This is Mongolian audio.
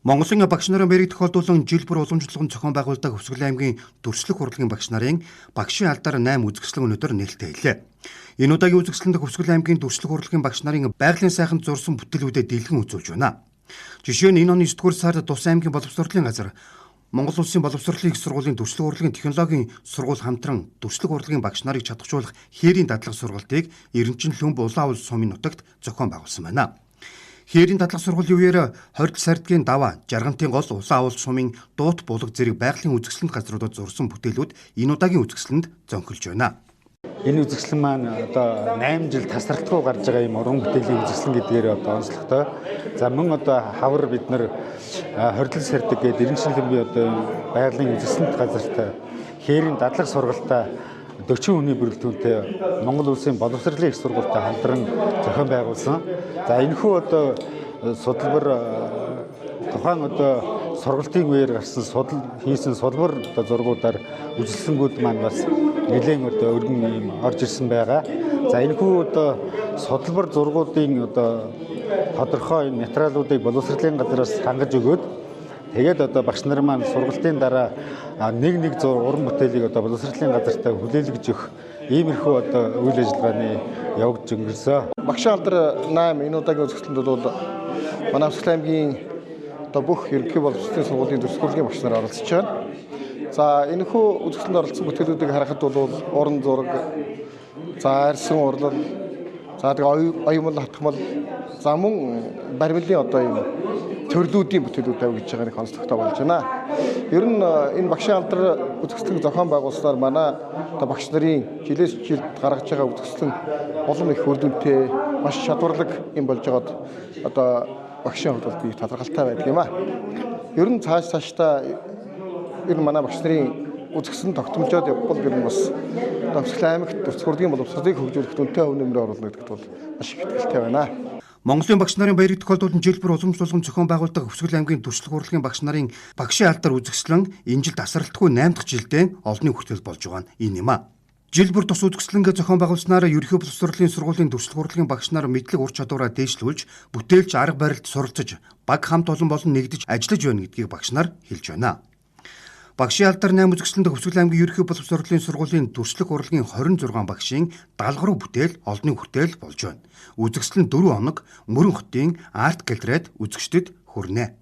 Монголын багш нарын баярыг тохиолдуулан жил бүр уламжлалгын зохион байгуулдаг Хөвсгөл аймгийн дүрслэх урлагийн багш нарын багшийн алдар 8 үзэсгэлэн өнөөдөр нээлттэй хэлээ. Энэ удаагийн үзэсгэлэнд Хөвсгөл аймгийн дүрслэх урлагийн багш нарын байгалийн сайханд зурсан бүтээлүүдэд дэлгэн үзүүлж байна. Жишээ нь энэ оны 9-р сард Тус аймгийн боловсролын газар Монгол Улсын боловсролын их сургуулийн дүрслэх урлагийн технологийн сургууль хамтран дүрслэх урлагийн багш нарыг чадахжуулах хээрийн дадлага сургалтыг Эренчин Лүмб Улаан улс сумын нутагт зохион байгуулсан байна. Хээрийн дадлага сургуулийн үеэр 20 сардгийн даваа, Жаргантын гол Улаан улс сумын дуут булаг зэрэг байгалийн үзэсгэлэнт газруудад зурсан бүтээлүүд энэ удаагийн үзэсгэлэнд зөнхөлж байна. Энэ үзэсгэлэн маань одоо 8 жил тасралтгүй гарч байгаа юм уран бүтээлийн үзэсгэлэн гэдгээр одоо онцлогтой. За мөн одоо хавар бид нар хордол сардаг гэдэг Эренчин Лүмбийн одоо байгалийн үзэсгэлэнт газарт хээрийн дадлага сургалтаа 40 хүний бүрэлдэхүүнтэй Монгол Улсын боловсролын их сургуультай хамтран зохион байгуулсан. За энэхүү одоо судалбар тухайн одоо сургалтын үеэр гарсан судал хийсэн судалбар одоо зургуудаар үзэсгэлэнгүүд маань бас нэлээд одоо өргөн юм орж ирсэн байгаа. За энэхүү одоо судалбар зургуудын одоо тодорхой энэ материалуудыг боловсролын газраас хангаж өгөөд тэгээд одоо багш нар маань сургалтын дараа нэг зур уран бүтээлийг одоо боловсролын газартаа хүлээлгэж өгөх иймэрхүү одоо үйл ажиллагааны явагдаж өнгөрсөө. Багшийн алдар 8 энэ удаагийн үзэсгэлэнд бол манай Хөвсгөл аймгийн одоо бүх ерөнхий боловсролын сургуулийн дүрслэх багш нар оролцож байна. За энэхүү үзэсгэлэнд оролцсон бүтээлүүдийг харахад бол уран зураг, за арьсан урлал, за тэгээ оюумал хатгамал, за мөн баримлын одоо юм төрлүүдийн бүтээлүүд тавигдж байгаа нэг онцлогтой болж байна. Ер нь энэ багшийн алдар үзэсгэлэн зохион байгуулснаар манай одоо багш нарын жилээс жилд гаргаж байгаа үзэсгэлэн улам их үр дүнтэй, маш чадварлаг юм болж байгаад одоо багшийн хувьд бол би талархалтай байдаг юм аа. Ер нь цаашдаа ер нь манай багш нарын үзэсгэлэн тогтмолжоод явбал ер нь бас одоо Хөвсгөл аймагт дүрслэх урлагийн боловсролыг хөгжүүлэх дүнтэй хөв нэмрээ оруулна гэдэгт бол маш их итгэлтэй байна. Монголын багш нарын баярыг тохиолдуулан жил бүр уламжлалгын зохион байгуулдаг Хөвсгөл аймгийн дүрслэх урлагийн багш нарын багшийн алдар үзэсгэлэн энэ жил тасралтгүй 8 дахь жилдээ олонний хүртэл болж байгаа нь энэ юм а. Жил бүр тус үзэсгэлэнгээ зохион байгуулснаар ерөнхий боловсролын сургуулийн дүрслэх урлагийн багш нар мэдлэг ур чадвараа дээшлүүлж, бүтээлч арга барилд суралцаж, баг хамт олон болон нэгдэж ажиллаж байна гэдгийг багш нар хэлж байна. Багшийн алдар 8 үзэсгэлэнд Хөвсгөл аймгийн ерөнхий боловсролын сургуулийн дүрслэх урлагийн 26 багшийн 70 гаруй бүтээл олонний хүртэл болж байна. Үзэсгэлэн 4 хоног Мөрөн хотын арт галерейд үзэгчдэд хүрнэ.